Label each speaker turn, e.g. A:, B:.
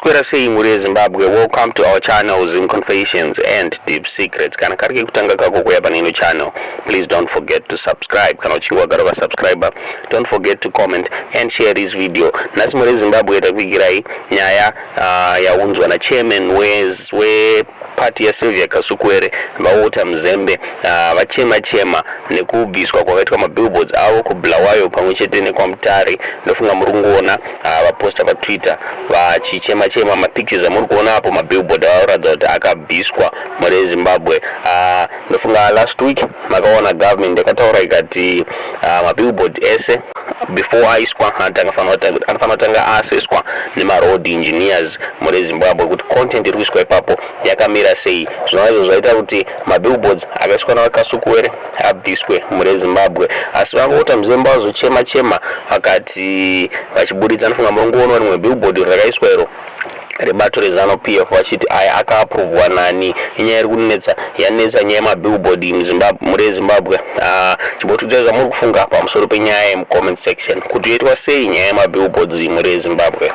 A: Maswera sei, mhuri yeZimbabwe? Welcome to our channel, Zim Confessions and Deep Secrets. Kana kari kekutanga kako kuya pane ino channel, please don't forget to subscribe. Kana uchinge wagara ukasubscribe, don't forget to comment and share this video. Nhasi, mhuri yeZimbabwe, takuvigirai nyaya yaunzwa nachairman wepati yaSylvia Kasukuwere, vaWalter Mzembi, vachema chema nekubviswa kwakaitwa mabillboards avo kuBulawayo pamwe chete nekwaMutare. Ndofunga muri kungoona vaposta paTwitter vachichema chema. Mapictures amuri kuona apo, mabillboard avaratidza kuti akabviswa, mhuri yeZimbabwe. Ndofunga last week makaona government yakataura ikati mabillboard ese before aiswa anofanira kutanga aassesswa nemaroad engineers, mhuri yeZimbabwe, kuti content iri kuiswa ipapo yakamira sei. Zvinova izvo zvaita kuti mabillboards akaiswa navaKasukuwere abviswe, mhuri yeZimbabwe. Asi vaWalter Mzembi vazochema chema vakati vachiburitsa, nofunga muri kungoona rimwe billboard rakaiswa iro rebato reZANU PF, vachiti aya akaaprovwa nani? Inyaya iri kunetsa, yanetsa nyaya yemabillboard mhuri yeZimbabwe. Chimbotiudzai zvamuri kufunga pamusoro penyaya yemucomment section, kuti yoitwa sei nyaya yemabillboards, mhuri yeZimbabwe.